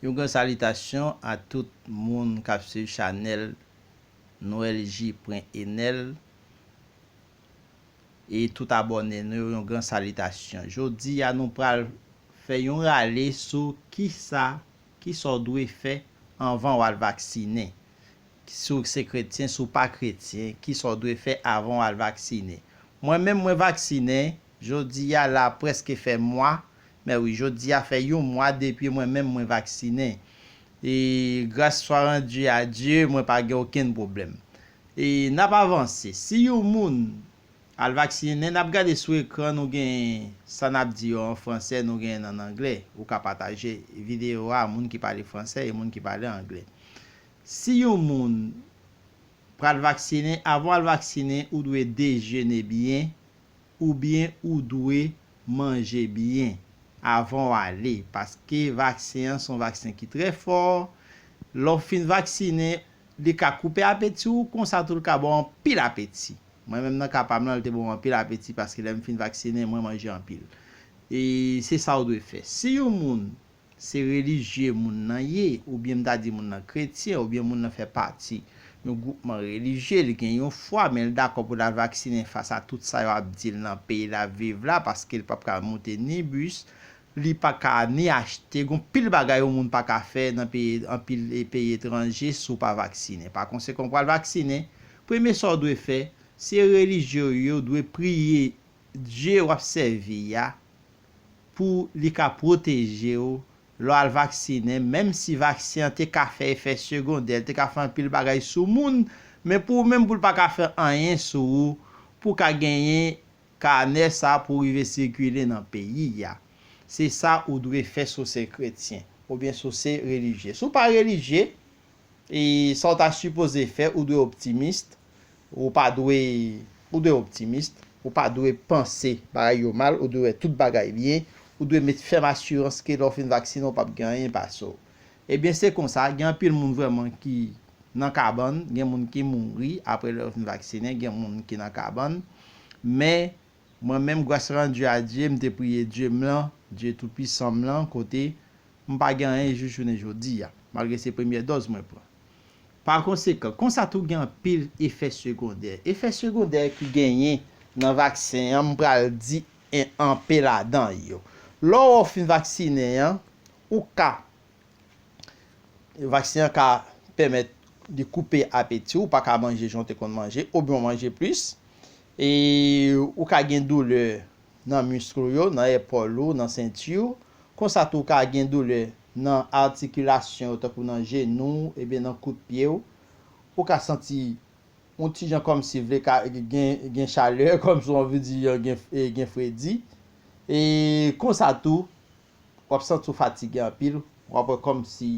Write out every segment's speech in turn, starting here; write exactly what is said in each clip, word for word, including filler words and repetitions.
Yon gran salitasyon a tout moun k ap swiv chanèl Noel J pwen Enel e tout abòne nou yo, yon gran salitasyon. Jodi a, nou pral fè yon rale sou kisa, kisa w dwe fè anvan w al vaksinen. Si w se kretyen, si w pa kretyen, kisa w dwe fè avan w al vaksinen. Mwen menm, mwen vaksinen, jodi a la prèske fè mwa, men wi, jodi a fè yon mwa depi mwen menm mwen vaksinen. E gras swa randi a Dye, mwen pa gen okenn pwoblèm. E n ap avanse. Si yon moun al vaksinen, n ap gade sou ekran, nou gen sa n ap di yo an fransè, nou gen an anglè. Ou ka pataje videyo a, moun ki pale fransè e moun ki pale anglè. Si yon moun pral vaksinen, avan w al vaksinen, ou dwe dejene byen, oubyen ou dwe manje byen avan w ale, paske vaksen an se yon vaksen ki trè fò. Lè w fin vaksinen, li ka koupe apeti w, konsa tou l ka ba w anpil apeti. Mwen menm nan ka pa m lan, li te ba m anpil apeti paske lè m fin vaksinen, mwen manje anpil. E se sa w dwe fè. Si yon moun se relijye moun nan ye, oubyen m ta di moun nan kretyen, oubyen moun nan fè pati yon gwoupman relijye, li gen yon fwa, men l dakò pou l al vaksinen fas a tout sa yo ap di l nan peyi l ap viv la, paske l p ap ka moute ni bis, li pa ka ni achte, gon pil bagay yon moun pa ka fè nan peyi, anpil peyi etranje si w pa vaksinen. Pa konsekan, w pral vaksinen, premye sa w dwe fè, se relijye w yo dwe priye Dye w ap sèvi a pou li ka pwoteje w lè w al vaksinen, menm si vaksen an te ka fè efè segondè, li te ka fè anpil bagay sou moun, men pou ou menm pou l pa ka fè anyen sou ou, pou w ka genyen kanè sa pou w rive sikile nan peyi a. Se sa ou dwe fè si w se kretyen, oubyen si w se relijye. Si w pa relijye, e sa w ta sipoze fè, ou dwe optimis, ou pa dwe, ou dwe optimis, ou pa dwe panse bagay yo mal, ou dwe wè tout bagay byen, ou dwe met fèm asirans ke lè w fin vaksinen, w p ap gen anyen pase w. Ebyen, se konsa, gen anpil moun vrèman ki nan kabann, gen moun ki mouri apre lè yo fin vaksinen, gen moun ki nan kabann, men mwen menm, gras randi a Dye, m te priye Dye m lan, Dye Toupisan m lan, kote m pa gen anyen jis jounen jodi a, malgre se premyè dòz mwen pran. Pa konsekan, konsa tou gen anpil efè segondè. Efè segondè ki genyen nan vaksen an, m pral di en, anpe ladan yo. Lè w fin vaksinen an, ou ka, vaksen an ka pèmèt li koupe apeti w, ou pa ka manje jan w te konn manje, oubyen w manje plis. E ou ka gen doulè nan misk ou yo, nan epòl ou, nan senti w. Konsa tou, ou ka gen doulè nan atikilasyon yo, tankou nan jenou w, ebyen nan kout pye w. Ou ka santi yon ti jan kòmsi vle ka gen, gen chalè, kòmsi w anvi di gen, e, gen fredi. E konsa tou, w ap santi w fatige anpil, w ap wè kòmsi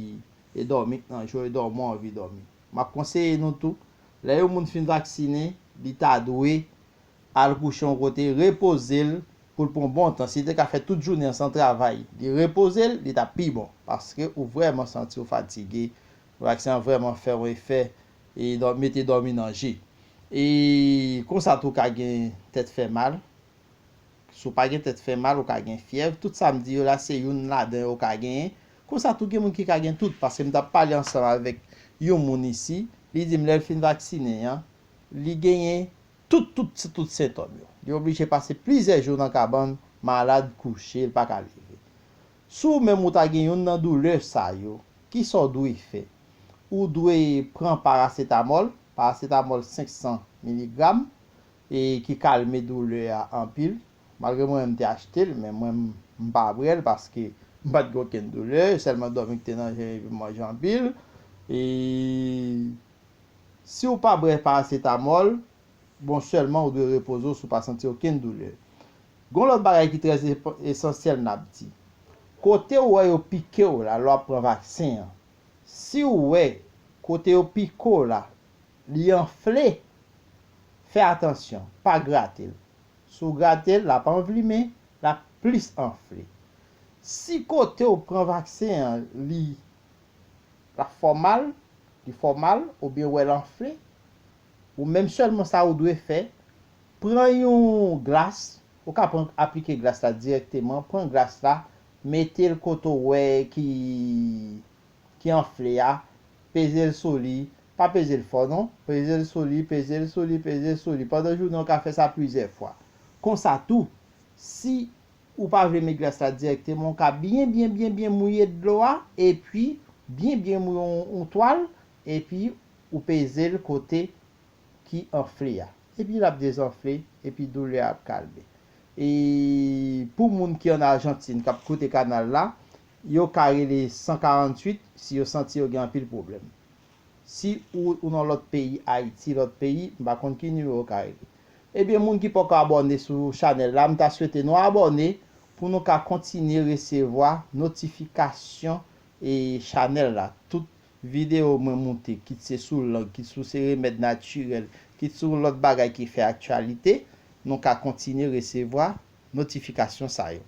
e dòmi k nan je w, e dòmi w anvi dòmi. M ap konseye nou tou, lè yon moun fin vaksinen, li ta dwe al kouche yon kote, repoze l pou l pran bon tan. Si li te ka fè tout jounen an san travay, li repoze l, li t ap pi bon. Paske ou vrèman santi w fatige, vaksen an vrèman fè yon efè, e dò-, mete dòmi nan je. E konsa tou ka gen tèt fè mal. Si w pa gen tèt fè mal, ou ka gen fyèv. Tout sa m di yo la, se youn ladan yo ou ka genyen. Konsa tou gen moun ki ka gen tout, paske m t ap pale ansanm avèk yon moun isi, li di m lè l fin vaksinen an, li genyen tout, tout, tout sentòm yo. Li oblije pase plizyè jou nan kabann, malad, kouche, li pa ka leve. Si w menm ou ta gen youn nan doulè sa yo, kisa w dwe fè? Ou dwe pran parasetamòl, parasetamòl senk san miligram, e ki kalme doulè a anpil. Malgre mwen menm m te achte l, men mwen m pa bwè l paske m pa t gen okenn doulè, sèlman dòmi k te nan je m epi m manje anpil. E si w pa bwè parasetamòl, bon, sèlman ou dwe repoze w si w pa santi okenn doulè. Gon lòt bagay ki trè esansyèl n ap di. Kote w wè yo pike w la, lè w ap pran vaksen an, si w wè kote yo pike w la, li anfle, fè atansyon, pa grate l. Si w grate l, l ap anvlimen, l ap plis anfle. Si kote w pran vaksen an, li, l ap fè w mal, li fè w mal, oubyen w wè l anfle, ou menm sèlman sa ou dwe fè, pran yon glas, ou ka pran, aplike glas la dirèkteman, pran glas la, mete l kote w wè ki ki anfle a, peze l sou li, pa peze l fò non, peze l sou li, peze l sou li, peze l sou li. Pandan jounen w ka fè sa plizyè fwa. Konsa tou, si ou pa vle met glas la dirèkteman, ou ka byen, byen, byen, byen mouye dlo a, epi byen, byen mouye yon, yon twal, epi ou peze l kote ki anfle a. Epi l ap dezanfle, epi doulè a ap kalme. E pou moun ki ann Ajantin, k ap koute kanal la, yo ka rele san karanntuit si yo santi yo gen anpil pwoblèm. Si ou, ou nan lòt peyi, Ayiti, lòt peyi, m pa konn ki nimewo w ka rele. Ebyen, moun ki poko abòne sou chanèl la, m ta swete nou abòne pou nou ka kontinye resevwa notifikasyon e chanèl la. Tout videyo mwen moute, kit se sou lang, kit sou se remèd natirèl, kit sou lòt bagay ki fè aktyalite, nou ka kontinye resevwa notifikasyon sa yo.